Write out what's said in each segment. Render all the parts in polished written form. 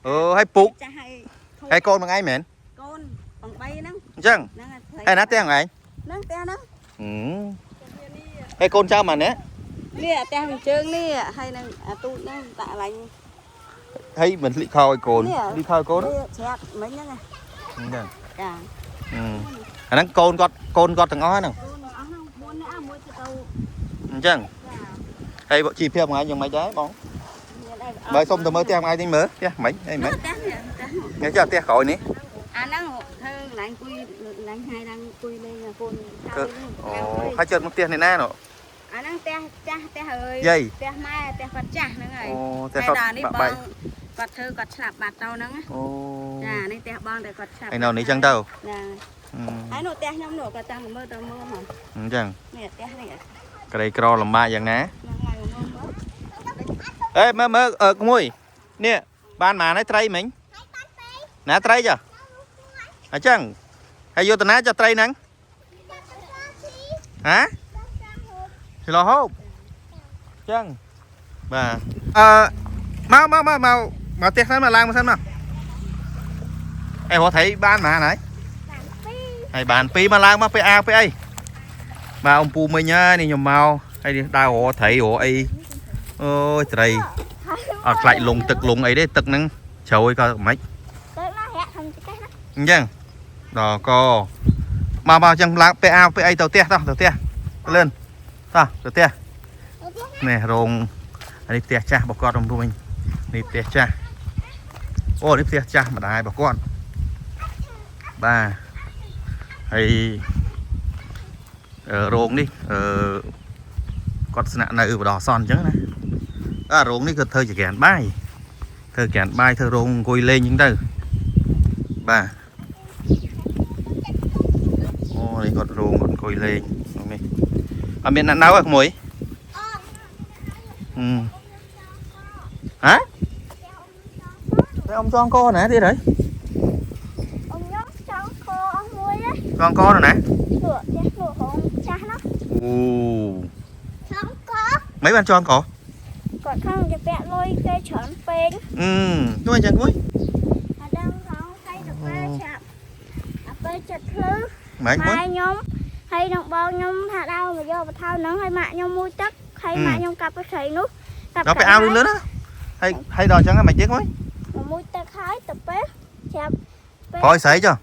អឺហើយពុក ចាស់ហើយ ហើយកូនមួយថ្ងៃមែន? កូនបង3ហ្នឹង អញ្ចឹង ហ្នឹងហើយ ហើយណាផ្ទះថ្ងៃ ហ្នឹងផ្ទះហ្នឹង ហឹមហើយកូនចៅម៉ាននេះ នេះអាផ្ទះមួយជើងនេះហើយនឹងអាទូចហ្នឹងដាក់កន្លែង ហើយមិនលិខោឲ្យកូនលិខោឲ្យកូន នេះច្រាបមិញហ្នឹងណា អញ្ចឹង ចា ហឹមអាហ្នឹងកូនគាត់កូនគាត់ទាំងអស់ហ្នឹង កូនអស់ហ្នឹង4នាក់មួយទៅទៅ អញ្ចឹង ចា ហើយជីវភាពមួយថ្ងៃយ៉ាងម៉េចដែរបង មានអី បើសុំទៅមើលផ្ទះមួយថ្ងៃនេះមើលផ្ទះម៉េចអីម៉េច ផ្ទះនេះផ្ទះនោះ នេះចាផ្ទះក្រោយនេះ អាហ្នឹងធ្វើកន្លែងអង្គុយកន្លែងហើយឡើងអង្គុយលេងអាកូន ធ្វើអូហើយជិតមកផ្ទះនេះណានោះ អាហ្នឹងផ្ទះចាស់ផ្ទះអើយ យាយ ផ្ទះម៉ែផ្ទះគាត់ចាស់ហ្នឹងហើយ អូផ្ទះគាត់ ដល់នេះ បាក់បែក បងគាត់ធ្វើគាត់ឆ្លាប់បាត់ទៅហ្នឹងណា អូ ចានេះផ្ទះបងតែគាត់ឆ្លាប់ ឯនៅនេះចឹងទៅ ណា ហឹម ហើយនោះផ្ទះខ្ញុំនោះគាត់ចាំមើលទៅមើលហ៎ អញ្ចឹង នេះផ្ទះនេះ ក្រីក្រលំបាកយ៉ាងណា ហ្នឹងហើយមើលមើល អេមើលមើលអឺក្មួយនេះបានម៉ានហើយត្រីមិញណាត្រីចាអញ្ចឹងហើយយកតាណាចាត្រីហ្នឹងហ៎ឆ្លោះហូបអញ្ចឹងបាទអឺមកមកមកមកមកផ្ទះសិនមកឡើងមកសិនមកអេរកត្រីបានម៉ានហើយហើយបានពីរមកឡើងមកពេលអាវពេលអីបាទអំពូមិញហើយនេះខ្ញុំមកហើយនេះដើររកត្រីរកអីអូយត្រី អត់ខ្លាចលងទឹកលងអីទេទឹកហ្នឹងជ្រៅក៏មិន ទៅមករាក់ធំចេះណា អញ្ចឹងដល់ក៏មកមកអញ្ចឹងឡើងពាក់អាវពាក់អីទៅផ្ទះតោះទៅផ្ទះទៅលឿនតោះទៅផ្ទះនេះរោងអានេះផ្ទះចាស់របស់គាត់រំរួញនេះផ្ទះចាស់អូនេះផ្ទះចាស់ម្ដាយរបស់គាត់បាទហើយអឺរោងនេះអឺគាត់ស្នាក់នៅបដអសន្នអញ្ចឹងណាអារោងនេះក៏ធ្វើជាក្រានបាយធ្វើក្រានបាយធ្វើរោងអង្គុយលេងអញ្ចឹងទៅបាទអូនេះគាត់រោងគាត់អង្គុយលេងក្នុងនេះអត់មានអ្នកនៅហ៎ក្មួយអឺហ៎តែអ៊ំចងកណាទៀតហើយ អ៊ំខ្ញុំចង់ខអស់មួយណា ចងកណាណា លក់ចេះលក់ហងចាស់ណា អូ ចង់ក មិនបានចងក គាត់ខាងจะពាក់លុយគេច្រើនពេក អឺជួយអញ្ចឹងក្មួយ អត់ដឹងហងហើយទៅពេលឆាប់អាពេលចិត្តភ្លឺ មិនក្មួយ ម៉ែខ្ញុំហើយនឹងបងខ្ញុំថាដើរមកយកបថៅហ្នឹងហើយម៉ាក់ខ្ញុំមួយទឹកហើយម៉ាក់ខ្ញុំកាប់ទៅស្រីនោះកាប់ ដល់ពេលអាវលឿនណាហើយហើយដល់អញ្ចឹងមិនទៀតក្មួយ មួយទឹកហើយទៅពេលឆាប់ ប្រយស្រីចុះ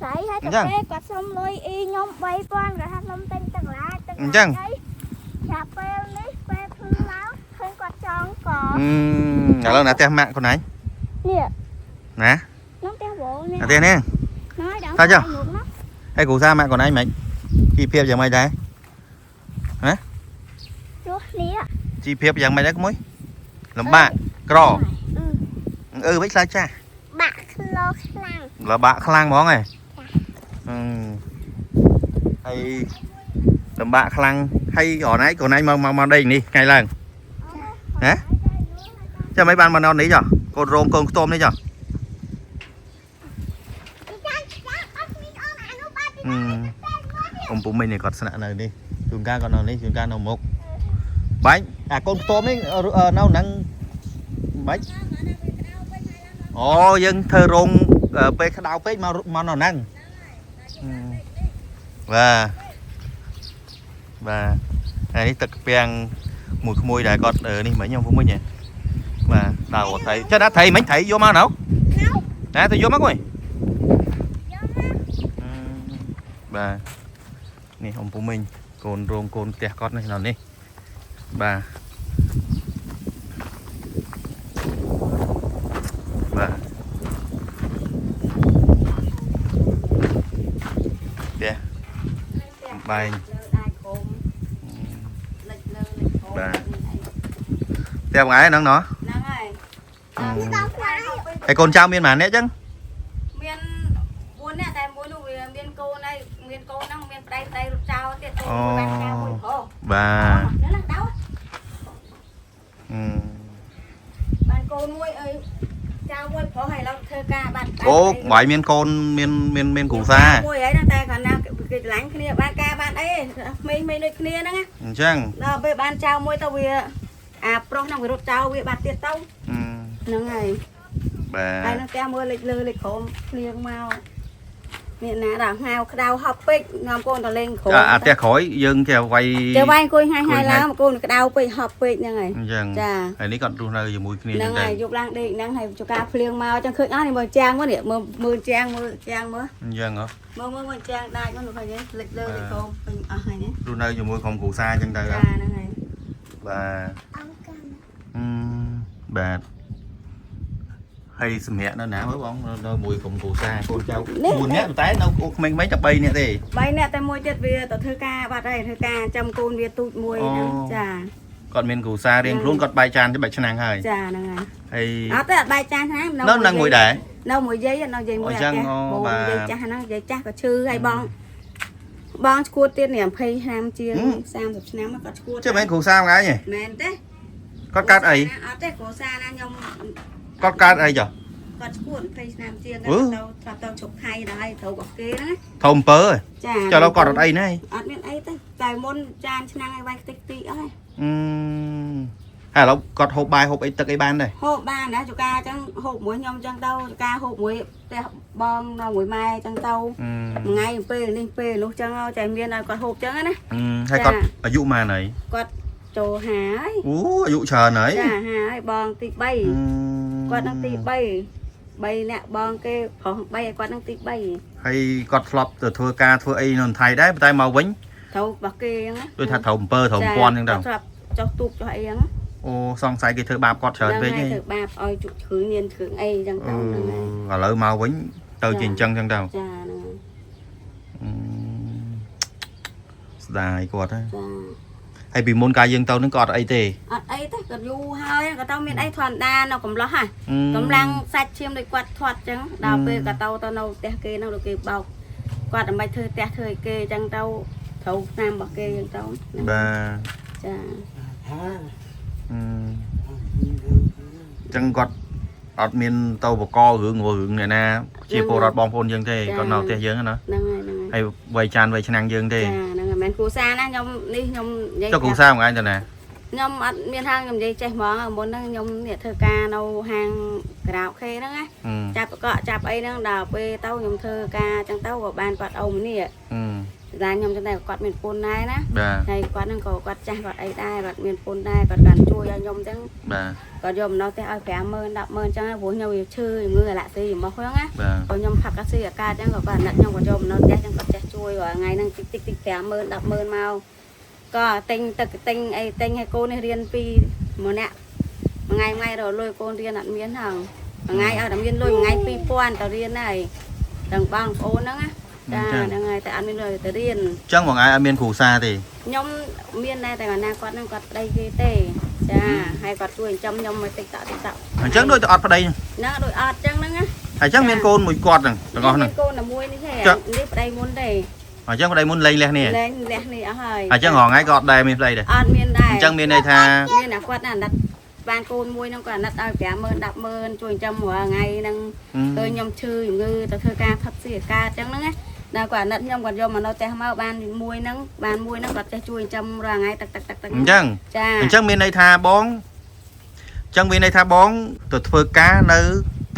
ស្រីហើយ អញ្ចឹង ទៅពេលគាត់សុំលុយអ៊ីខ្ញុំ3000គាត់ថាសុំទិញទឹកឡាទឹក អញ្ចឹង ឆាប់ពេលនេះពេលភ្លឺឡើងឃើញគាត់ចង់ក អឺឥឡូវណាផ្ទះម៉ាក់ខ្លួនឯង នេះ ណា នោះផ្ទះបងនេះ អាផ្ទះនេះ ណយដល់ តាចុះ ងណា ហើយគ្រូសាម៉ាក់ខ្លួនឯងមិនជីវភាពយ៉ាងម៉េចដែរ ជួសនេះ ជីវភាពយ៉ាងម៉េចដែរក្មួយលំបាកក្រអឺមិនខ្លាចចាស់ បាក់ក្លោខ្លាំង លំបាកខ្លាំងហ្មងហ៎អឺហើយលំបាកខ្លាំងហើយខ្លួនឯងខ្លួនឯងមកមកមកដេកនេះថ្ងៃឡើងហ៎ចាំមិនបានមកនៅនេះចុះកូនរោងកូនខ្ទមនេះចុះអឺអំពុំមិញនេះគាត់ស្នាក់នៅនេះជួនកាលគាត់នៅនេះជួនកាលនៅមុខបាញ់អាកូនខ្ទមនេះនៅហ្នឹងបាច់អូយើងធ្វើរោងពេលក្តៅពេកមកមកនៅហ្នឹងបាទបាទហើយនេះទឹកកាំងមួយក្មួយដែលគាត់នេះមិញខ្ញុំពុំមិញហ៎បាទដើរអត់ត្រីចេះណាត្រីមិញត្រីយកមកនៅណាទៅយកមកគួយបាទនេះអំពុំមិញកូនរោងកូនផ្ទះគាត់នេះនៅនេះបាទបាទផ្ទះបែង លើដៃខំលិចលើលិចខំ បាទ ផ្ទះបងឯងហ្នឹងណោះ ហ្នឹងហើយ ដល់ខ្លាយ ហើយកូនចៅមានប៉ុន្មានអ្នកចឹង មាន4នាក់តែមួយនោះវាមានកូនហើយមានកូនហ្នឹងមានប្តីប្តីរត់ចោលទៀតកូនបានចោលមួយប្រុស បាទ ហ្នឹងណាដៅ អឺ បានកូនមួយអើយចៅមួយប្រុសហើយឡើយធ្វើការបាត់ អូបាយមានកូនមានមានមានគ្រូសា មួយហើយណាតែគាត់ណាគេឆ្លាញ់គ្នាបានការបានអីក្មេងៗដូចគ្នាហ្នឹងណា អញ្ចឹង ដល់ពេលបានចៅមួយទៅវាអាប្រុសហ្នឹងវារត់ចោលវាបាត់ទៀតទៅ អឺ ហ្នឹងហើយ បា ហើយ ទ នឹងផ្ទះមើលលិចលើលិចក្រោមភ្លៀងមកមានណាដល់ហៅក្តៅហប់ពេកងំកូនតលេងក្រោម អាផ្ទះក្រោយយើងចេះវាយ ចេះវាយអង្គុយហាយ អង្គុយ ហាយឡើងមកកូនក្តៅពេកហប់ពេកហ្នឹងហើយ អញ្ចឹង ចា ហើយនេះគាត់រស់នៅជាមួយគ្នាអ ហ្នឹង ញ្ចឹងទៅ ហើយយប់ឡើងដេកហ្នឹងហើយចកាភ្លៀងមកចឹងឃើញអស់នេះមើលចាំងមកនេះមើលមើលចាំងមើលចាំងមើល អញ្ចឹងហ៎ មើលមើលមើលចាំងដាច់មកនោះឃើញទេលិចលើលិចក្រោមពេញអស់ហើយនេះ រស់នៅជាមួយក្រុមគ្រួសារអញ្ចឹងទៅ ចាហ្នឹងហើយ បាទ អង្គកម្ម អឺបាទហើយសម្រាប់នៅណាមើលបងនៅមួយក្រុមគ្រួសារកូនចៅ4នាក់តែនៅក្មេងៗតែ3នាក់ទេ បីអ្នកតែមួយទៀតវាទៅធ្វើការបាត់ហើយធ្វើការចាំកូនវាទូចមួយហ្នឹង អូ ចា គាត់មានគ្រួសាររៀងខ្លួនគាត់បែកចានទៅបែកឆ្នាំងហើយ ចាហ្នឹងហើយ ហើយ អត់ទេអត់បែកចានណា នៅនឹងមួយដែរ នៅមួយយាយនៅយាយមួយ អញ្ចឹង អា អូ បង បាទ យាយចាស់ហ្នឹងយាយចាស់ក៏ឈឺហើយបងបងឈួតទៀតនេះ20ឆ្នាំជាង30ឆ្នាំគាត់ឈួត ចេះមែនគ្រួសារមួយថ្ងៃហ៎ មែនទេ គាត់កើតអី អត់ទេគ្រួសារណាខ្ញុំ គាត់កើតអីចុះ គាត់ឈួត20ឆ្នាំជាង អឺ គាត់ទៅធ្លាប់ទៅជុកថៃដល់ហើយត្រូវរបស់គេហ្នឹងណា ធំពើ ចា ចុះឥឡូវគាត់អត់អីណា អត់មានអីទេតែមុនចានឆ្នាំងឲ្យវាយខ្ទេចខ្ទីអស់ហើយ អឺហើយឥឡូវគាត់ហូបបាយហូបអីទឹកអីបានដែរ ហូបបានណាចកាអញ្ចឹងហូបមួយខ្ញុំអញ្ចឹងទៅចកាហូបមួយផ្ទះបងនៅមួយម៉ែអញ្ចឹងទៅ អឺ មួយថ្ងៃពេលនេះពេលនោះអញ្ចឹងចៃមានឲ្យគាត់ហូបអញ្ចឹងណា អឺហើយគាត់អាយុប៉ុន្មានហើយ គាត់ចូលហាហើយ អូអាយុច្រើនហើយ ចាហាហើយបងទី អឺ 3គាត់នឹងទី3 3អ្នកបងគេប្រុស3ឲ្យគាត់នឹងទី3 ហើយគាត់ធ្លាប់ទៅធ្វើការធ្វើអីនៅថៃដែរប៉ុន្តែមកវិញ ត្រូវរបស់គេអញ្ចឹងណា ដូចថាត្រូវ7ត្រូវ1000អញ្ចឹងទៅ គាត់ធ្លាប់ចុះទូកចុះអីអញ្ចឹង អូសង្ស័យគេធ្វើបាបគាត់ច្រើនពេក ហ្នឹង ហី ហើយធ្វើបាបឲ្យជក់ឈឺញៀនគ្រឿងអីអញ្ចឹងទៅហ្នឹងហើយ ឥឡូវមកវិញទៅជាអញ្ចឹងអញ្ចឹងទៅ ចាហ្នឹងហើយ អឺស្ដាយគាត់ហ៎ ចា ហើយពីមុនកាលយើងទៅនឹងក៏អត់អីទេ អត់អីទេគាត់យូរហើយគាត់ទៅមានអីធម្មតានៅកំឡោះហ่ะ អឺ កម្លាំងសាច់ឈាមដូចគាត់ធាត់អញ្ចឹងដល់ពេលគាត់ទៅទៅនៅផ្ទះគេហ្នឹងដូចគេបោកគាត់ដើម្បីធ្វើផ្ទះធ្វើឲ្យគេអញ្ចឹងទៅត្រូវតាមរបស់គេអញ្ចឹងទៅហ្នឹង បាទ ចា ថា អឺអញ្ចឹងគាត់អត់មានទៅបករឿងរឿងអ្នកណាជាពលរដ្ឋបងប្អូនយើងទេគាត់នៅផ្ទះយើងហ្នឹងណា ហ្នឹងហើយហ្នឹងហើយ ហើយវ័យចានវ័យឆ្នាំងយើងទេ ចាហ្នឹងហើយមិនមែនគ្រួសារណាខ្ញុំនេះខ្ញុំនិយាយ ចុះគ្រូសាមួយឯងទៅណា ខ្ញុំអត់មានហាងខ្ញុំនិយាយចេះហ្មងមុនហ្នឹងខ្ញុំនេះធ្វើការនៅហាងការ៉ាអូខេហ្នឹងណា អឺ ចាប់កក់ចាប់អីហ្នឹងដល់ពេលទៅខ្ញុំធ្វើការអញ្ចឹងទៅក៏បានគាត់អូមនេះ អឺ តែខ្ញុំចឹងតែគាត់មានពន្ធដែរណា បាទ ហើយគាត់ហ្នឹងក៏គាត់ចាស់គាត់អីដែរគាត់មានពន្ធដែរគាត់បានជួយឲ្យខ្ញុំអញ្ចឹង បាទ គាត់យកបំណុលផ្ទះឲ្យ50000 100000អញ្ចឹងព្រោះខ្ញុំវាឈឺជំងឺអាឡាក់ស៊ីចំមុះហ្នឹងណា បាទ ក៏ខ្ញុំផឹកកាស៊ីអាកាសអញ្ចឹងក៏គាត់អាណិតខ្ញុំក៏យកបំណុលផ្ទះអញ្ចឹងគាត់ចេះជួយរាល់ថ្ងៃហ្នឹងតិចតិចតិច50000 100000មកក៏ទិញទឹកទិញអីទិញឲ្យកូននេះរៀនពីម្នាក់មួយថ្ងៃមួយថ្ងៃរកលុយកូនរៀនអត់មានហ្នឹងមួយថ្ងៃឲ្យតែមានលុយមួយថ្ងៃ2000ទៅរៀនហើយទាំងបងប្អូនហ្នឹងណាចាហ្នឹងហើយតែអត់មានលុយទៅរៀន អញ្ចឹងបងឯងអត់មានគ្រូសាទេ ខ្ញុំមានដែរតែគាត់ណាគាត់ហ្នឹងគាត់ប្តីគេទេចាហើយគាត់ជួយចិញ្ចឹមខ្ញុំមកតិចតតិចត អញ្ចឹងដូចតែអត់ប្តី ហ្នឹងដូចអត់អញ្ចឹងហ្នឹងណា ហើយអញ្ចឹងមានកូនមួយគាត់ហ្នឹងទាំងអស់ហ្នឹង មានកូនតែមួយនេះទេនេះប្តីមុនទេ អញ្ចឹងប្តីមុនលែងលះនេះ លែងលះនេះអស់ហើយ អញ្ចឹងរងថ្ងៃក៏អត់ដែរមានប្តីដែរ អត់មានដែរ អញ្ចឹងមានន័យថា មានតែគាត់ណាអាណិតបានកូនមួយហ្នឹងគាត់អាណិតឲ្យ50000 100000ជួយចិញ្ចឹមរាល់ថ្ងៃហ្នឹងឃើញខ្ញុំឈឺជំងឺទៅធ្វើការផឹកស៊ីអាកាសអញ្ចឹងហ្នឹងណាដល់គាត់អាណិតខ្ញុំគាត់យកមកនៅផ្ទះមកបានមួយហ្នឹងបានមួយហ្នឹងគាត់ចេះជួយចិញ្ចឹមរាល់ថ្ងៃទឹកទឹកទឹកទឹក អញ្ចឹង ចា អញ្ចឹងមានន័យថាបងអញ្ចឹងមានន័យថាបងទៅធ្វើការនៅ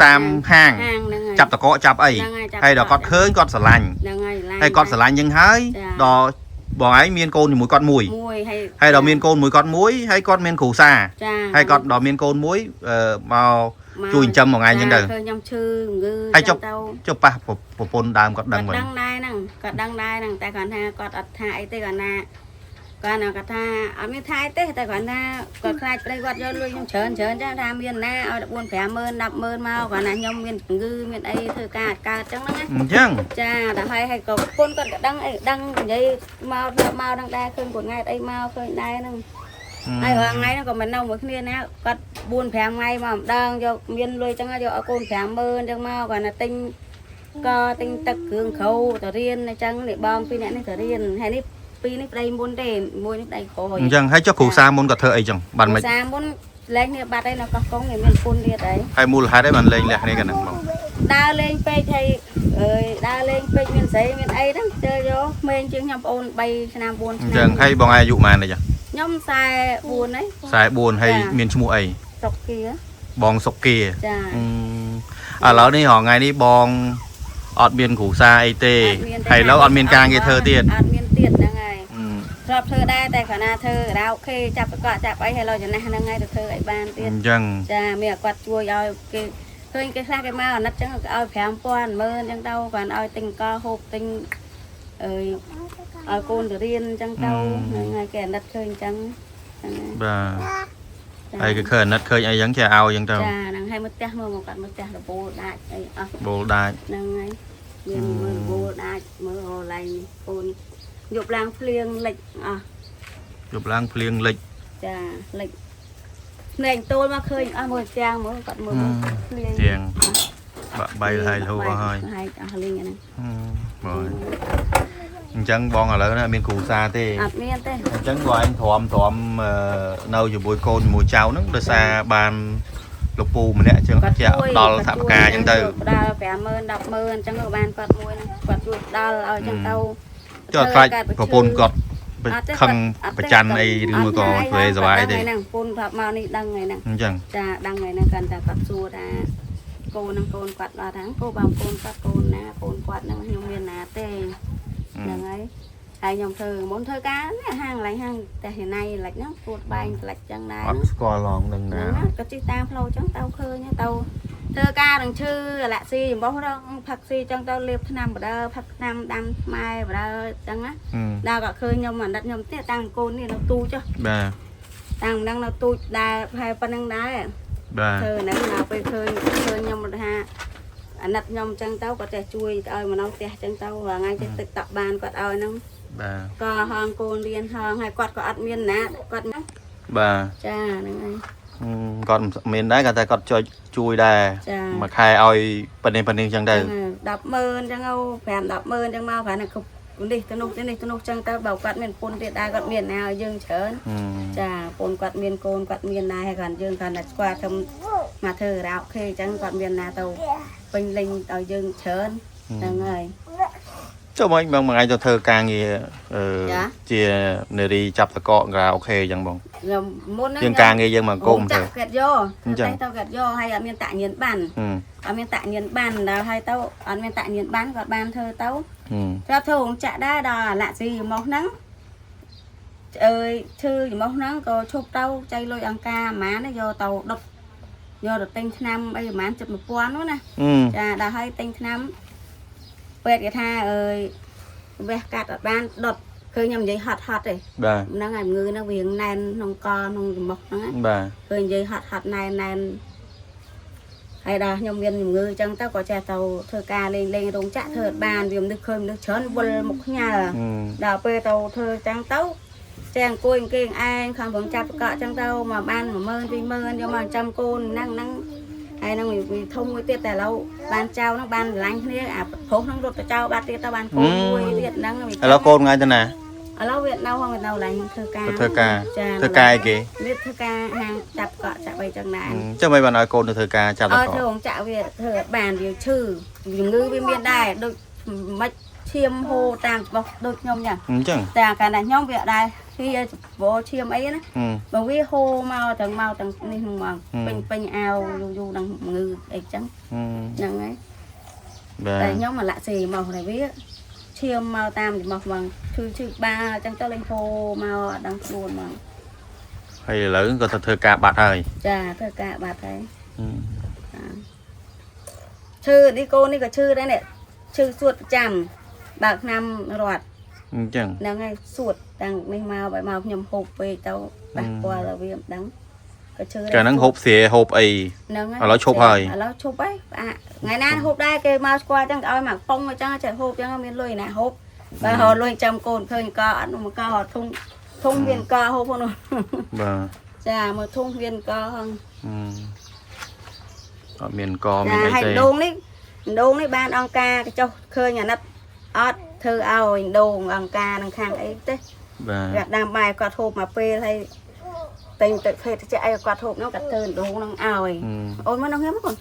តាមហាង ហាងហ្នឹងហើយ ចាប់តកកចាប់អី ហ្នឹងហើយចាប់ ហើយដល់គាត់ឃើញគាត់ស្រឡាញ់ ហ្នឹងហើយឡា ហើយគាត់ស្រឡាញ់យើងហើយ ចា ដល់បងឯងមានកូនជាមួយគាត់មួយ មួយហើយ ហើយដល់មានកូនមួយគាត់មួយហើយគាត់មានគ្រូសា ចា ហើយគាត់ដល់មានកូនមួយអឺមកជួយចិញ្ចឹមមួយថ្ងៃអញ្ចឹងទៅ ឃើញខ្ញុំឈឺជំងឺ ហើយចុះ ចឹងទៅ ចុះប៉ះប្រពន្ធដើមគាត់ដឹងវិញ គាត់ដឹងដែរហ្នឹងគាត់ដឹងដែរហ្នឹងតែគាត់ថាគាត់អត់ថាអីទេគាត់ណាគាត់ណាគាត់ថាអត់មានថាអីទេតែគាត់ថាគាត់ខ្លាចប្តីគាត់យកលុយខ្ញុំច្រើនច្រើនចឹងថាមានណាឲ្យ14 50000 100000មកគាត់ណាខ្ញុំមានជំងឺមានអីធ្វើការអត់កើតចឹងហ្នឹងណា អញ្ចឹង ចាដល់ហើយហើយក៏ប្រពន្ធគាត់ក៏ដឹងអីដឹងនិយាយមកធ្លាប់មកហ្នឹងដែរឃើញគាត់ថ្ងៃអីមកឃើញដែរហ្នឹង ហើយរាល់ថ្ងៃហ្នឹងក៏មិននៅមួយគ្នាណាគាត់4 5ថ្ងៃមកម្ដងយកមានលុយចឹងយកឲ្យកូន50000ចឹងមកគាត់ណាទិញក៏ទិញទឹកគ្រឿងគ្រូទៅរៀនអញ្ចឹងនេះបងពីរនាក់នេះទៅរៀនហើយនេះពីរនេះប្តីមុនទេមួយនេះប្តីក្រោយ អញ្ចឹងហើយចុះគ្រូសាមុនគាត់ធ្វើអីចឹងបានមិន សាមុនលែងគ្នាបាត់ហើយនៅកោះកុងគេមានពុនទៀតហើយ ហើយមូលហេតុអីបានលែងលះគ្នាกันហ្នឹងបង ដើរលេងពេកហើយអើយដើរលេងពេកមានស្រីមានអីហ្នឹងជើយកក្មេងជាងខ្ញុំប្អូន3ឆ្នាំ4 អញ្ ឆ្នាំ ចឹងហើយបងឯងអាយុប៉ុន្មានទេចា ខ្ញុំ44ហើយ 44ហើយ ចា មានឈ្មោះអី សុកគា បងសុគា ចា អឺឥឡូវនេះរហងៃនេះបងអត់មានគ្រូសាអីទេហើយឥឡូវអត់មានការងារធ្វើទៀត អត់មានទៀតហ្នឹងហើយ អឺ ធ្លាប់ធ្វើដែរតែគ្រាន់ណាធ្វើរ៉ាអូខេចាប់ប្រកក់ចាប់អីហើយឡើយចំណាស់ហ្នឹងហើយទៅធ្វើអីបានទៀត អញ្ចឹង ចាមានតែគាត់ជួយឲ្យគេឃើញគេខ្លះគេមកអាណិតចឹងគេឲ្យ5000 10000ចឹងទៅគាត់ឲ្យទិញកហូបទិញអើយឲ្យកូនទៅរៀនចឹងទៅហ្នឹងហើយគេអាណិតឃើញចឹងហ្នឹងហើយ បាទ ចា ហើយគេឃើញអាណិតឃើញអីចឹងចេះឲ្យចឹងទៅ ចាហ្នឹងហើយមើលផ្ទះមើលមកគាត់មើលផ្ទះរបូលដាច់អីអស់ បូលដាច់ ហ្នឹងហើយមានមើលរបូលដាច់មើលអូឡៃនេះកូនយប់ឡើងភ្លៀងលិចអស់ យប់ឡើងភ្លៀងលិច ចាលិចភ្នែកតូលមកឃើញអស់មើលទាំងមើលគាត់មើលភ្លៀង ទៀងបាក់បីហើយលហូអស់ហើយ ហើយអស់លីងហ្នឹង បងអញ្ចឹងបងឥឡូវនេះអត់មានគ្រូសាទេ អត់មានទេ អញ្ចឹងបងឯងទ្រាំទ្រាំអឺនៅជាមួយកូនជាមួយចៅហ្នឹងដោយសារបានលោកពូម្នាក់អញ្ចឹងជាដល់ថវិកាអញ្ចឹងទៅ ផ្ដល់50000 100000អញ្ចឹងក៏បានគាត់មួយហ្នឹងគាត់ជួយផ្ដល់ឲ្យអញ្ចឹងទៅ ចុះខ្លាចប្រពន្ធគាត់ខឹងប្រច័នអីឬមួយក៏ធ្វើសុបាយទេ ហ្នឹងពូនប្រាប់មកនេះដឹងហើយហ្នឹង អញ្ចឹង ចាដឹងហើយហ្នឹងកាន់តែគាត់សួរថាកូនហ្នឹងកូនគាត់ដល់ថាកូនបងកូនគាត់កូនណាកូនគាត់ហ្នឹងខ្ញុំមានណាទេហ្នឹងហើយហើយខ្ញុំធ្វើមុនធ្វើការនេះហាងកន្លែងហាងតែណៃលិចហ្នឹងពួតបែងផ្លិចចឹងដែរ អត់ស្គាល់ឡងនឹងណា ហ្នឹងណាក៏ជិះតាមផ្លូវចឹងទៅឃើញទៅធ្វើការនឹងឈឺអាឡាក់ស៊ីចំបោះរងផឹកស៊ីចឹងទៅលេបថ្នាំបដើផឹកថ្នាំដាំខ្មែរបដើចឹងណាដល់ក៏ឃើញខ្ញុំអាណិតខ្ញុំទៀតតាំងកូននេះនៅទូច បាទ តាំងហ្នឹងនៅទូចដែរប្រហែលប៉ុណ្្នឹងដែរ បាទ ធ្វើហ្នឹងដល់ពេលឃើញឃើញខ្ញុំថាអាណិតខ្ញុំចឹងទៅគាត់ចេះជួយឲ្យមកនៅផ្ទះចឹងទៅរាល់ថ្ងៃចេះទឹកតក់បានគាត់ឲ្យហ្នឹង បាទ ក៏ហងកូនរៀនហងហើយគាត់ក៏អត់មានណាគាត់ណា បាទ ចាហ្នឹងហើយ គាត់មានដែរគាត់តែគាត់ចុចជួយដែរ ចា មួយខែឲ្យប៉ុណ្នេះប៉ុណ្នេះអញ្ចឹងទៅ 100000ចឹងទៅ5 100000ចឹងមកប្រហែលតែគ្រប់នេះទៅនោះនេះទៅនោះចឹងទៅបើគាត់មានពុនទៀតដែរគាត់មានណាឲ្យយើងច្រើនចាពុនគាត់មានកូនគាត់មានដែរហើយគាត់យើងគាត់តែស្គាល់ធ្វើមកធ្វើរ៉ាអូខេចឹងគាត់មានណាទៅពេញលេញឲ្យយើងច្រើនហ្នឹងហើយ ចុះមកបងមួយថ្ងៃទៅធ្វើការងារអឺ ចា ជានារីចាប់តកកក្រៅអូខេអញ្ចឹងបង ខ្ញុំមុនហ្នឹង ជាងការងារយើងមកគុំ ចា ធ្វើ ក់គាត់យក អញ្ចឹង ទៅគាត់យកហើយអត់មានតាក់ញៀនបាន ហឹម អត់មានតាក់ញៀនបានដល់ហើយទៅអត់មានតាក់ញៀនបានគាត់បានធ្វើទៅ ហឹម ប្រាប់ធ្វើរោងចក្រដែរដល់អាឡាក់ស៊ីចំោះហ្នឹងអើយឈឺចំោះហ្នឹងក៏ឈប់ទៅចៃលុយអង្ការអាម៉ានយកទៅដុតយកទៅទិញថ្នាំអីអាម៉ានចិត្ត1000នោះណា ហឹម ចាដល់ហើយទិញថ្នាំពេទ្យគេថាអើយវះកាត់អត់បានដុតឃើញខ្ញុំនិយាយហត់ហត់ទេ បាទ ហ្នឹងហើយជំងឺហ្នឹងវាណែនក្នុងកក្នុងចំោះហ្នឹងណា បាទ ឃើញនិយាយហត់ហត់ណែនណែនហើយដល់ខ្ញុំមានជំងឺអញ្ចឹងទៅក៏ចេះទៅធ្វើការលេងលេងរោងចក្រធ្វើអត់បានវាមិននឹកឃើញមនុស្សច្រើនវិលមុខខ្ញាល់ ហឹម ដល់ពេលទៅធ្វើអញ្ចឹងទៅចេះអង្គុយអង្គេងឯងខំប្រងចាប់កក់អញ្ចឹងទៅមកបាន10000 20000យកមកចាំកូនហ្នឹងហ្នឹងហើយហ្នឹងវាធំមួយទៀតតែឥឡូវបានចៅហ្នឹងបានស្រឡាញ់គ្នាអាប្រុសហ្នឹងរត់ទៅចៅបាត់ទៀតទៅបានកូនមួយទៀតហ្នឹង ឥឡូវកូនថ្ងៃទៅណា ឥឡូវវានៅហងវានៅឡើងធ្វើការ ទៅធ្វើការ ចា ធ្វើការអីគេ វាធ្វើការហាងចាប់កក់ចាប់អីចឹងដែរ ចុះមិនបានឲ្យកូនទៅធ្វើការចាប់តក ឲ្យធ្វើរោងចក្រវាធ្វើអត់បានវាឈឺជំងឺវាមានដែរដូចមិនឈាមហូរតាមច្បោះដូចខ្ញុំចឹង អញ្ចឹង តែកាលណាខ្ញុំវាអត់ដែរវាច្បោះឈាមអីណា ហឹម បើវាហូរមកទាំងមកទាំងនេះហ្មង ហឹម ពេញពេញអាវយូរយូរនឹងជំងឺអីចឹង ហឹម ហ្នឹងហើយ បាទ តែខ្ញុំមកលាក់សេមកតែវាឈាមមកតាមច្បោះហ្មងឈឺឈឺបាអញ្ចឹងទៅលេងហូរមកអត់ដឹងខ្លួនហ្មង ហើយឥឡូវក៏ទៅធ្វើការបាត់ហើយ ចាធ្វើការបាត់ហើយ ហឹម ឈឺនេះកូននេះក៏ឈឺដែរនេះឈឺសួតប្រចាំបើកឆ្នាំរត់ អញ្ចឹង ហ្នឹងហើយសួតតាំងនេះមកបើមកខ្ញុំហូបពេកទៅប៉ះពាល់ដល់វាមិនដឹងក៏ឈឺដែរ កាលហ្នឹងហូបស្រាហូបអី ហ្នឹងហើយ ឥឡូវឈប់ហើយ ឥឡូវឈប់ហើយផ្អាកថ្ងៃណាហូបដែរគេមកស្គាល់ចឹងគេឲ្យមកប៉ុងអញ្ចឹងចេះហូបចឹងមានលុយណាហូបបើហៅលុយចាំកូនឃើញកអត់មកកហត់ធុងធុងមានកហូបផងនោះ បាទ ចាមកធុងមានកហង ហឹមអត់មានកមាន ចាហើយ អីទេ ដងនេះដងនេះបានអង្គការកញ្ចុះឃើញអាណិតអត់ធ្វើឲ្យដងអង្គការនឹងខាងអីទេ បាទ គាត់ដាំបាយគាត់ហូបមកពេលហើយតែងទឹកភេទជាអីគាត់ហូបនោះគាត់ធ្វើដងនឹងឲ្យ ហឹម អូនមកនោះហ្នឹងកូន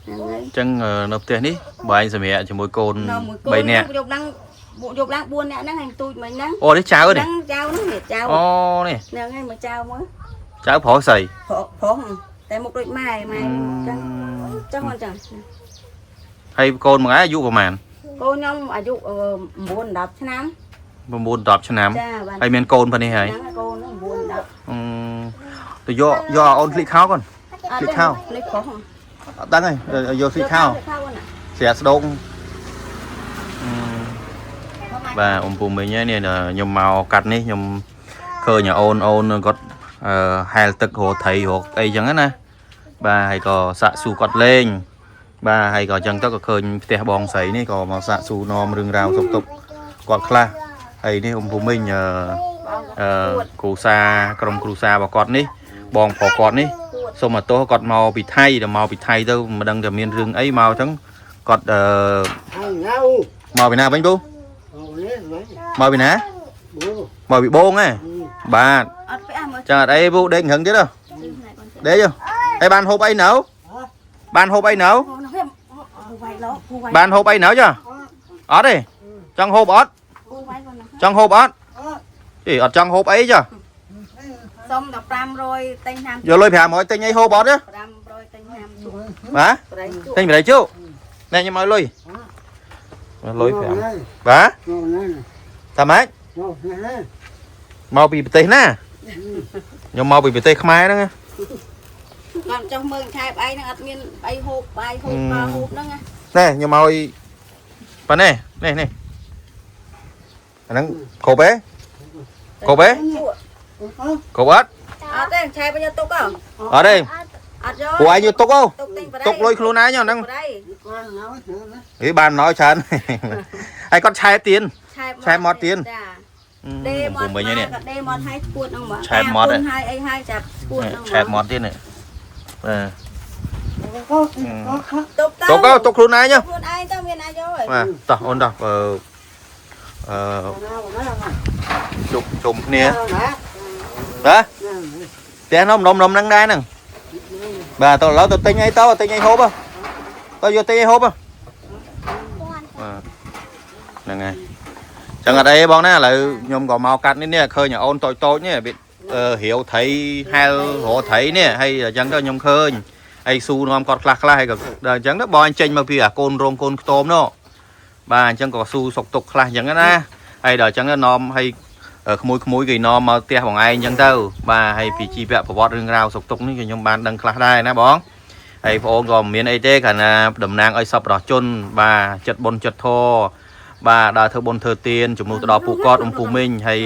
ហ្នឹងហើយ អញ្ចឹងនៅផ្ទះនេះបើឯងសម្រាប់ជាមួយកូន នៅមួយកូន 3នាក់ យប់ឡើងយប់ឡើង4នាក់ហ្នឹងហើយទូចមិញហ្នឹង អូនេះចៅនេះ ហ្នឹងចៅហ្នឹងនេះចៅ អូនេះ ហ្នឹងហើយមកចៅមួយ ចៅប្រុសស្រី ប្រុសប្រុស តែមុខដូចម៉ែម៉ែចឹងចឹងហ្នឹងចឹង ហើយកូនមួយថ្ងៃអាយុប្រហែល កូនខ្ញុំអាយុ9 10ឆ្នាំ 9 10ឆ្នាំ ចាបាន ហើយមានកូនប៉ុណ្នេះហើយ ហ្នឹងកូន9 10 អឺទៅយកយកអូនស្លៀកខោកូន អត់ ស្លៀកខោ នេះប្រុស អត់ដឹងហើយយកស្លៀកខោ ខោណា ស្រាស្ដូងអឺបាទអ៊ំពូមីងនេះខ្ញុំមកកាត់នេះខ្ញុំឃើញអូនអូនគាត់អឺហែលទឹករកត្រីរកអីចឹងណាបាទហើយក៏សាក់ស៊ូគាត់លេងបាទហើយក៏ចឹងទៅក៏ឃើញផ្ទះបងស្រីនេះក៏មកសាក់ស៊ូនាំរឿងរ៉ាវសុខទុក្ខគាត់ខ្លះហើយនេះអ៊ំពូមីងអឺអឺគ្រូសាក្រុមគ្រូសារបស់គាត់នេះបងប្រុសគាត់នេះសូមអទោសគាត់មកពីថៃដល់មកពីថៃទៅមិនដឹងថាមានរឿងអីមកចឹងគាត់អឺ Ai nhau មកពីណាវិញពូ Ồ, đấy, đấy. មកពីណា Bố. មកពីបងហ៎បាទ អត់ពាក់មើល ចឹងអត់អីពូដេករឹងទៀតហ៎ដេកហើយបានហូបអីនៅបានហូបអីនៅ វាយលោកវាយ បានហូបអីនៅចាអត់ទេចង់ហូបអត់ វាយគាត់ណា ចង់ហូបអត់អីអត់ចង់ហូបអីចា សុំដល់500ទិញឆ្នាំ យកលុយ500ទិញអីហូបអត់ទេ 500ទិញឆ្នាំជក់ បាទ ប្រៃជក់ ទិញប្រៃជក់ណែខ្ញុំឲ្យលុយលុយ Nó 5 này, បាទ nó này, ថាម៉េច nó này này. មកពីប្រទេសណាខ្ញុំមកពីប្រទេសខ្មែរហ្នឹងណា គាត់ចុះមើលខែប្អីហ្នឹងអត់មានអីហូបបាយហូបបាហូបហ្នឹងណា ណែខ្ញុំឲ្យប៉ានេះនេះនេះអាហ្នឹងគ្រប់ទេគ្រប់ទេគ្រប់អត់ អត់ទេឆែបយកទុកហ៎ អត់ទេ អត់យក ពួកឯងយកទុកអូ ទុកទិញប្រៃ ទុកលុយខ្លួនឯងហ្នឹង ប្រៃ Con nó nữa đó. ហីបានណយច្រើន ហើយគាត់ឆែបទៀន ឆែប ឆែបមាត់ទៀន ចាដេមាត់ មិញនេះ ក៏ដេមាត់ឲ្យស្គួតហ្នឹងមក ឆែបមាត់ ហហើយអីហើយចាប់ស្គួតហ្នឹង ឆែបមាត់ទៀតនេះបាទ Có, có, có. ទុកទៅ ទុកអូទុកខ្លួនឯង ខ្លួនឯងទៅមានណាយកហើយ បាទតោះអូនតោះអឺអឺ Nào, nào, nào. ជុំជុំគ្នា Nào, nào. បាទ Nào, ផ្ទះនោះម្ដុំម្ដុំហ្នឹងដែរហ្នឹងបាទតោះឥឡូវទៅទិញអីទៅទិញអីហូបទៅយកទិញអីហូបបាទហ្នឹងហើយចឹងអត់អីបងណាឥឡូវខ្ញុំក៏មកកាត់នេះនេះឃើញអូនតូចតូចនេះវារាវត្រីហែលរកត្រីនេះហើយអញ្ចឹងទៅខ្ញុំឃើញហើយស៊ូនាំគាត់ខ្លះខ្លះហើយក៏ដល់អញ្ចឹងទៅបងអញចេញមកពីអាកូនរោងកូនខ្ទមនោះបាទអញ្ចឹងក៏ស៊ូសុកទុកខ្លះអញ្ចឹងណាហើយដល់អញ្ចឹងទៅនាំហើយ ក្មួយក្មួយគេនាំមកផ្ទះបងឯងអញ្ចឹងទៅបាទហើយពីជីវប្រវត្តិរឿងរ៉ាវសុខទុក្ខនេះក៏ខ្ញុំបានដឹងខ្លះដែរណាបងហើយបងអូនក៏មិនមានអីទេគ្រាន់តែតំណាងឲ្យសប្បុរសជនបាទចិត្តបុណ្យចិត្តធម៌បាទដើរធ្វើបុណ្យធ្វើទានជំនួសទៅដល់ពួកគាត់អំពូមីងហើយ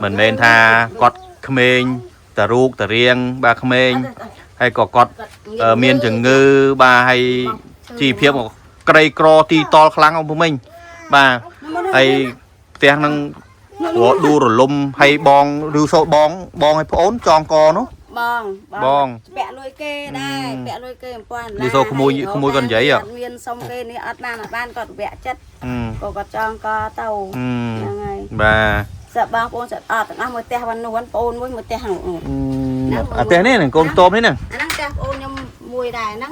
មិនមែនថាគាត់ក្មេងតារូកតារៀងបាទក្មេងហើយក៏គាត់មានជំងឺបាទហើយជីវភាពក៏ក្រីក្រទីតល់ខ្លាំងអំពូមីងបាទហើយផ្ទះហ្នឹង ព្រោះឌូរលំហើយបងឬសូបងបងឲ្យប្អូនចងកនោះ បង បង ពាក់លុយគេដែរពាក់លុយគេ1000ដុល្លារ លីសូក្មួយក្មួយគាត់និយាយហ៎ អត់មានសុំគេនេះអត់បានអត់បានគាត់វក់ចិត្ត អឺ ក៏គាត់ចងកទៅ អឺ ហ្នឹងហើយ បាទ សិតបងប្អូនសិតអត់ទាំងអស់មួយផ្ទះវ៉ាន់នោះវ៉ាន់ប្អូនមួយមួយផ្ទះនោះ អាផ្ទះនេះនឹងកូនខ្ទមនេះនឹង អាហ្នឹងផ្ទះប្អូនខ្ញុំមួយដែរហ្នឹង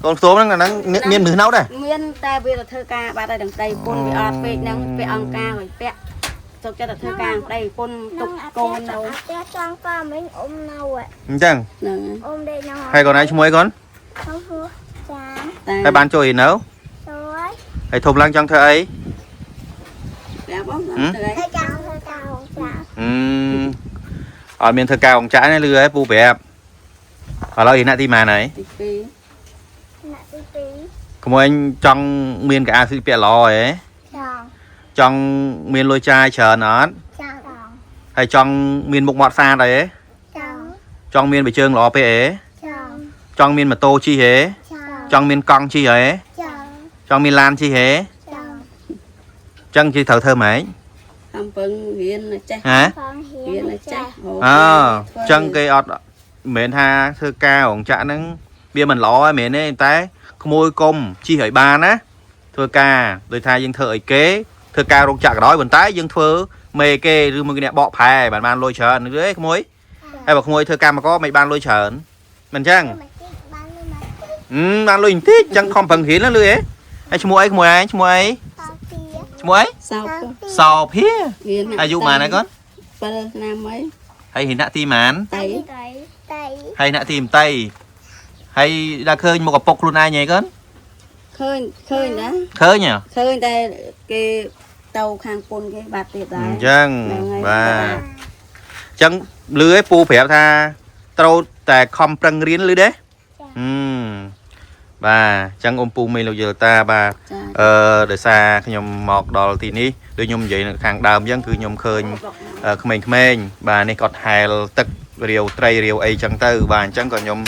កូនខ្ទមហ្នឹងអាហ្នឹងមានមនុស្សនៅដែរ មានតែវាទៅធ្វើការបាត់ហើយទាំងប្តីប្រពន្ធវាអត់ពេកហ្នឹងពាក់អង្គការហើយពាក់សុកចិត្តទៅធ្វើការប្តីប្រពន្ធទុកកូននៅ អាផ្ទះចង់កមិញអ៊ំនៅ អញ្ចឹង ហ្នឹង អ៊ំដេកនៅ ហើយកូនឯងឈ្មោះអីកូន ខ្ញុំហួចា តែ ហើយបានជួយនៅ ជួយ ហើយធំឡើងចង់ធ្វើអី ប្រាប់បងទៅហើយ ហើយចង់ធ្វើកោចា អឺអត់មានធ្វើការអង្ចាក់ទេលឺហើយពូប្រាប់ឥឡូវឯណាទីម៉ានហើយ ទី2 អ្នកទី ក្មួយអញចង់មានកៅអៅស្លៀកពាក់ល្អហ៎ 2ចង់ ចង់មានលុយចាយច្រើនអត់ ចង់ ហើយចង់មានមុខមាត់ស្អាតអីហ៎ ចង់ ចង់មានបិជើងល្អពេកហ៎ ចង់ ចង់មានម៉ូតូជិះហ៎ ចង់ ចង់មានកង់ជិះហ៎ ចង់ ចង់មានឡានជិះហ៎ ចង់ ចឹងជិះត្រូវធ្វើម៉េច អំពឹងរៀនចេះ ហ៎ ផងហ៊ា រៀ ន នចេះ អើចឹងគេអត់មិនមែនថាធ្វើការរោងចក្រហ្នឹងវាមិនល្អទេមែនទេតែក្មួយគុំជិះឲ្យបានណាធ្វើការដូចថាយើងធ្វើឲ្យគេធ្វើការរោងចក្រក៏ដោយប៉ុន្តែយើងធ្វើមេគេឬមួយគេអ្នកបកផែបានបានលុយច្រើនឬទេក្មួយហើយបើក្មួយធ្វើកម្មករមិនបានលុយច្រើនមិនចឹង មកទីបានលុយមកទី អឺបានលុយបន្តិចចឹងខំប្រឹងរៀនណាលឺហ៎ហើយឈ្មោះអីក្មួយឯងឈ្មោះអី តទី ឈ្មោះអី សោក សោភា រៀន អាយុប៉ុន្មានហើយកូន 7ឆ្នាំហើយ ហើយហិនៈទីម៉ាន តៃ តៃតៃ ហើយអ្នកទីមតី ហើយដល់ឃើញមុខឪពុកខ្លួនឯងហីកូន ឃើញឃើញណា ឃើញហ៎ ឃើញតែគេទៅខាងពុនគេបាត់ទៀតដែរ អញ្ចឹង ហ្នឹងហើយ បាទអញ្ចឹងលឺឯងពូប្រាប់ថាត្រូវតែខំប្រឹងរៀនលឺទេហឹមបាទអញ្ចឹងអ៊ំពូមេលោកយល់តាបាទ ចា អឺដោយសារខ្ញុំមកដល់ទីនេះដូចខ្ញុំនិយាយនៅខាងដើមអញ្ចឹងគឺខ្ញុំឃើញក្មេងៗបាទនេះគាត់ហែលទឹករាវត្រីរាវអីចឹងទៅបាទអញ្ចឹងក៏ខ្ញុំ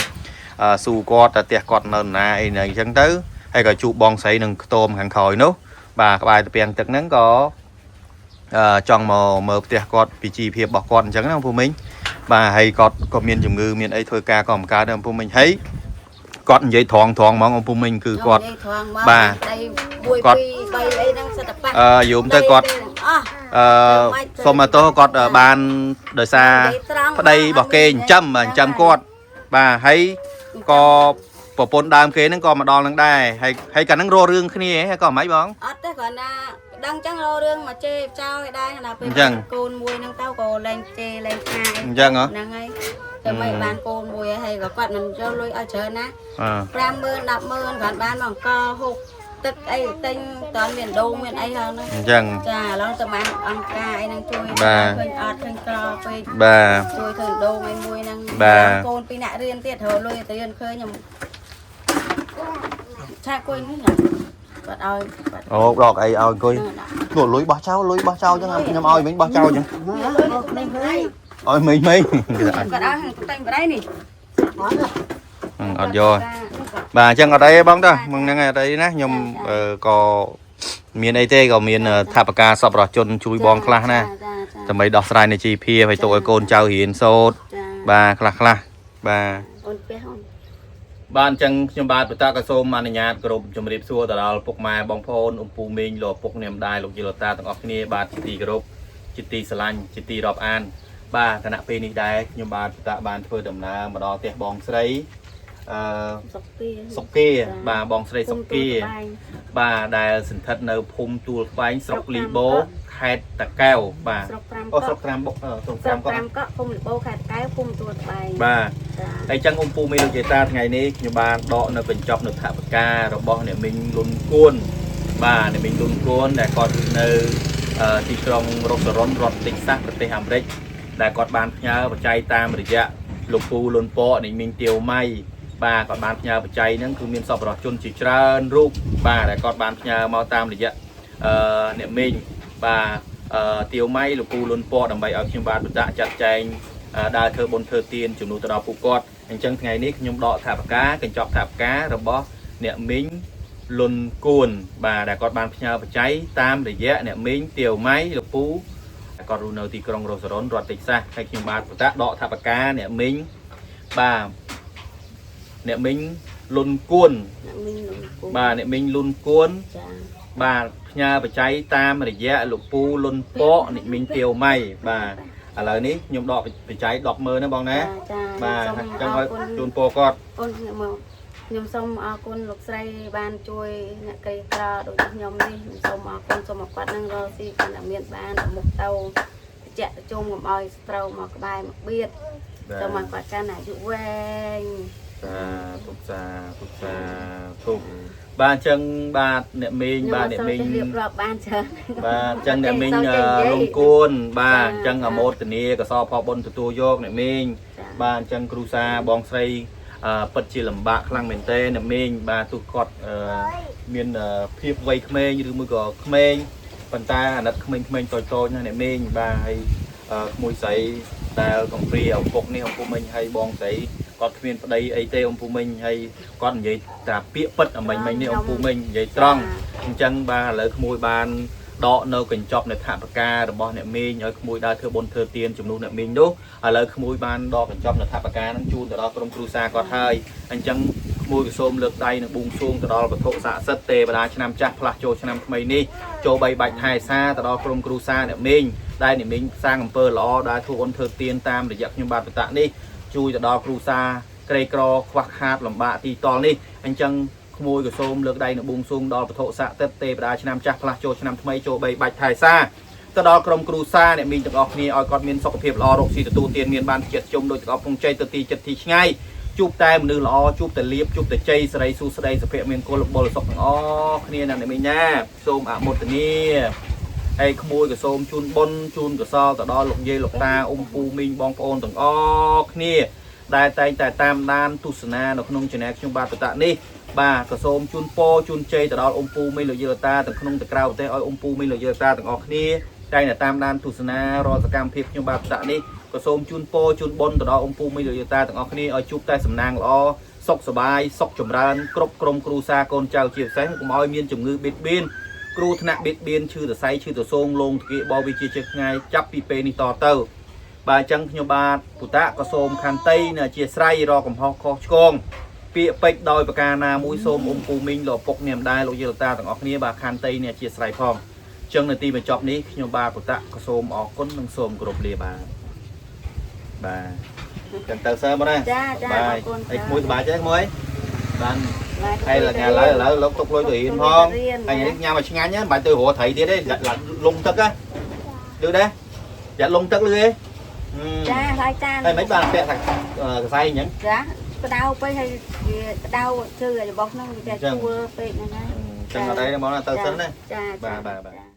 ស៊ូគាត់តែផ្ទះគាត់នៅណាអីនៅអញ្ចឹងទៅហើយក៏ជួបបងស្រីនឹងខ្ទមខាងក្រោយនោះបាទក្បែរត្រពាំងទឹកហ្នឹងក៏ចង់មកមើលផ្ទះគាត់ពីជីវភាពរបស់គាត់អញ្ចឹងណាបងពូមីងបាទហើយគាត់ក៏មានជំងឺមានអីធ្វើការក៏មិនកើតដែរបងពូមីងហើយគាត់និយាយត្រង់ត្រង់ហ្មងបងពូមីងគឺគាត់ និយាយត្រង់មក បាទ ដី1 គាត់ 2 3អីហ្នឹងសិតតែប៉ះ អឺយមទៅគាត់ អស់ អឺសុំមកទោសគាត់បានដោយសារ និយាយត្រង់ ប្តីរបស់គេចិញ្ចឹមបាទចិញ្ចឹមគាត់បាទហើយក៏ប្រពន្ធដើមគេហ្នឹងក៏មកដល់ហ្នឹងដែរហើយហើយកាលហ្នឹងរករឿងគ្នាហ៎ហើយក៏មិនបង អត់ទេគ្រាន់តែដឹងចឹងរករឿងមកជេរចោលឲ្យដែរដល់ពេល អញ្ចឹង កូនមួយហ្នឹងទៅក៏លែងជេរលែងខាអី អញ្ចឹងហ៎ ហ្នឹងហើយតែមិនបានកូនមួយហើយក៏គាត់មិនយកលុយឲ្យច្រើនណា អឺ 50000 100000គ្រាន់បានមកអង្គហូបទឹកអីទិញតើមានដូងមានអីហ្នឹងណា អញ្ចឹង ចាឥឡូវទៅបានអង្គការអីហ្នឹងជួយ បាទ ឃើញអត់ឃើញក្រពេក បាទ ជួយធ្វើដូងអីមួយហ្នឹង បាទ កូនពីរអ្នករៀនទៀតរកលុយទៅរៀនឃើញខ្ញុំឆាគុយនេះណាគាត់ឲ្យគាត់ អូដកអីឲ្យអង្គុយ ហ្នឹងដាក់ នោះលុយបោះចោលលុយបោះចោលអញ្ចឹងខ្ញុំឲ្យវិញបោះចោលអញ្ចឹងឲ្យមិញមិញគេថា គាត់ឲ្យតែងបដៃនេះ អត់យកបាទអញ្ចឹងអត់អីទេបងតើមកហ្នឹងហើយអត់អីណាខ្ញុំក៏មានអីទេក៏មានថវិកាសប្បុរសជនជួយបងខ្លះណា ចាចា ដើម្បីដោះស្រាយនៅជីវភាពឲ្យទុកឲ្យកូនចៅរៀនសូត្រ ចា បាទខ្លះខ្លះបាទ អូនពះអូន បាទអញ្ចឹងខ្ញុំបាទបតកសូមអនុញ្ញាតគោរពជម្រាបសួរទៅដល់ពុកម៉ែបងប្អូនអ៊ំពូមីងលោកឪពុកអ្នកម្ដាយលោកយាយលោកតាទាំងអស់គ្នាបាទជាទីគោរពជាទីស្រឡាញ់ជាទីរាប់អាន បាទគណៈពេលនេះដែរខ្ញុំបាទបតបានធ្វើដំណើរមកដល់ផ្ទះបងស្រីអឺ សុកទា សុគាបាទបងស្រីសុគា គុំទួលត្បែង បាទដែលសន្ធិដ្ឋនៅភូមិទួលក្បែងស្រុកលីបូខេត្តតាកែវបាទ ស្រុកត្រាំ អូ កក់ ស្រុកត្រាំបុកអឺស្រុក ស្រុ ត្រាំកក់ កត្រាំកក់ភូមិលបោខេត្តកែវភូមិទួលត្បែង បាទ ចា ហើយចឹងអ៊ំពូមេលោកជាតាថ្ងៃនេះខ្ញុំបានដកនៅកញ្ចប់នៅថវិការបស់អ្នកមីងលុនគួនបាទអ្នកមីងលុនគួនដែលគាត់នៅទីក្រុងរ៉ូសរុនរដ្ឋតិចសាសប្រទេសអាមេរិកដែលគាត់បានផ្ញើបច្ច័យតាមរយៈលោកពូលុនពកអ្នកមីងទាវម៉ៃបាទគាត់បានផ្ញើបច្ច័យហ្នឹងគឺមានសប្បុរសជនជាច្រើនរូបបាទដែលគាត់បានផ្ញើមកតាមរយៈអ្នកមីងបាទទាវម៉ៃលោកពូលុនពកដើម្បីឲ្យខ្ញុំបាទបន្តចាត់ចែងដើរធ្វើបុណ្យធ្វើទានជំនួសទៅដល់ពួកគាត់អញ្ចឹងថ្ងៃនេះខ្ញុំដកថវិកាកញ្ចប់ថវិការបស់អ្នកមីងលុនគួនបាទដែលគាត់បានផ្ញើបច្ច័យតាមរយៈអ្នកមីងទាវម៉ៃលោកពូគាត់រស់នៅទីក្រុងរ៉ូសរុនរដ្ឋតិចសាសហើយខ្ញុំបាទបន្តដកថវិកាអ្នកមីងបាទអ្នកមីងលុនគួន អ្នកមីងលំគូ បាទអ្នកមីងលុនគួន ចា បាទផ្ញើបច្ច័យតាមរយៈលោកពូលុនពកអ្នកមីងទាវម៉ៃបាទឥឡូវនេះខ្ញុំដកបច្ច័យ100000ណាបងណា ចា បាទ សូម អញ្ចឹងឲ្យ អរគុណ ជូនពរគាត់ អូនខ្ញុំមកខ្ញុំសូមអរគុណលោកស្រីបានជួយអ្នកក្រីក្រដូចខ្ញុំនេះខ្ញុំសូមអរគុណសូមអរគាត់នឹងរកស៊ីកាន់តែមានបានទៅមុខទៅជៈជុំកុំឲ្យត្រូវមកក្បែរមកបៀតសូមឲ្យគាត់កាន់អាយុវែង សាធុសាធុសាធុបាទអញ្ចឹងបាទអ្នកមីង ខ្ញុំ បាទអ្នកមីង អត់សូវចេះរៀបរាប់បានច្រើន បាទអញ្ចឹងអ្នកមីង សូវចេះនិយាយ លងគួនបាទ ចា អញ្ចឹងអមោទនាកសលផលបុណ្យទទួលយកអ្នកមីង ចា បាទអញ្ចឹងគ្រូសាបងស្រីពិតជាលំបាកខ្លាំងមែនទែនអ្នកមីងបាទទោះគាត់មានភាពវ័យក្មេងឬមួយក៏ក្មេងប៉ុន្តែអាណិតក្មេងៗតូចៗណាស់អ្នកមីងបាទហើយក្មួយស្រីដែលកំព្រាឪពុកនេះឪពុកមីងហើយបងស្រីគាត់គ្មានប្តីអីទេអំពូមីងហើយគាត់និយាយតែពាក្យពិតអំមិញមិញនេះអំពូមីងនិយាយត្រង់អញ្ចឹងបាទឥឡូវក្មួយបានដកនៅកញ្ចប់នៃថវិការបស់អ្នកមីងឲ្យក្មួយដើរធ្វើបុណ្យធ្វើទានជំនួសអ្នកមីងនោះឥឡូវក្មួយបានដកកញ្ចប់នៃថវិកាហ្នឹងជូនទៅដល់ក្រុមគ្រួសារគាត់ហើយអញ្ចឹងក្មួយក៏សូមលើកដៃនិងបួងសួងទៅដល់វត្ថុស័ក្តិសិទ្ធិទេវតាឆ្នាំចាស់ផ្លាស់ចូលឆ្នាំថ្មីនេះចូលបីបាច់ថែសារទៅដល់ក្រុមគ្រួសារអ្នកមីងដែលអ្នកមីងសាងអំពើល្អដើរធ្វើបុណ្យធ្វើទានតាមរយៈខ្ញុំបាទបតៈនេះជួយទៅដល់គ្រួសារក្រីក្រខ្វះខាតលំបាកទីតលនេះអញ្ចឹងក្មួយក៏សូមលើកដៃនៅបួងសួងដល់វត្ថុស័ក្តិសិទ្ធិទេវតាឆ្នាំចាស់ផ្លាស់ចូលឆ្នាំថ្មីចូលបីបាច់ថែសារទៅដល់ក្រុមគ្រួសារអ្នកមីងទាំងអស់គ្នាឲ្យគាត់មានសុខភាពល្អរកស៊ីទទួលទានមានបានចិត្តជុំដោយទាំងអស់ពងជ័យទៅទីចិត្តទីឆ្ងាយ ជួបតែមនុស្សល្អជួបតែលៀបជួបតែជ័យសិរីសួស្តីសុភមង្គលបុលសុខទាំងអស់គ្នាណាអ្នកមីងណាសូមអនុមោទនាហើយក្មួយក៏សូមជូនបុណ្យជូនកុសលទៅដល់លោកយាយលោកតាអ៊ំពូមីងបងប្អូនទាំងអស់គ្នា ដែលតែងតែតាមដានទស្សនានៅក្នុង Channel ខ្ញុំបាទបតៈនេះបាទក៏សូមជូនពរជូនជ័យទៅដល់អ៊ំពូមីងលោកយាយលោកតាទាំងក្នុងទាំងក្រៅប្រទេសឲ្យអ៊ំពូមីងលោកយាយលោកតាទាំងអស់គ្នាតែងតែតាមដានទស្សនារាល់សកម្មភាពខ្ញុំបាទបតៈនេះក៏សូមជូនពរជូនបុណ្យទៅដល់អ៊ំពូមីងលោកយាយលោកតាទាំងអស់គ្នាឲ្យជួបតែសំណាងល្អសុខសប្បាយសុខចម្រើនគ្រប់ក្រុមគ្រួសារកូនចៅជាពិសេសកុំឲ្យមានជំងឺបៀតបៀនគ្រោះថ្នាក់បៀតបៀនឈឺសរសៃឈឺទសងលងទគាបវិជាជាថ្ងៃចាប់ពីពេលនេះតទៅ បាទអញ្ចឹងខ្ញុំបាទពុតៈក៏សូមខន្តីនៅអធិស្ឋានរកកំហុសខុសឆ្គងពាក្យពេចន៍ដោយប្រការណាមួយសូមអ៊ំពូមីងលោកឪពុកអ្នកម្ដាយលោកយាយលោកតាទាំងអស់គ្នាបាទខន្តីនៅអធិស្ឋានផងអញ្ចឹងនៅទីបញ្ចប់នេះខ្ញុំបាទពុតៈក៏សូមអរគុណនិងសូមគោរពលាបាទបាទអញ្ចឹងទៅសើមកណា ចាចា បា អរគុណ យអីក្មួយសប្បាយទេក្មួយបាន បាទ ហើយឥឡូវឥឡូវលោកទុកលុយទៅរៀនផងហើយថ្ងៃនេះញ៉ាំឲ្យឆ្ងាញ់ណាមិនបាច់ទៅរកត្រីទៀតទេលងទឹកណាលឺដែរយ៉ាលងទឹកលឺទេ ចាហើយចា ហើយមិនបានពាក់ថាកសែងអញ្ចឹង ចាក្តៅពេកហើយវាក្តៅជឿរបស់ហ្នឹងវាចេះជួលពេកហ្នឹងណា អញ្ចឹងអត់អីទេហ្មងណាទៅសិនណា ចា បាទបាទបាទ ចា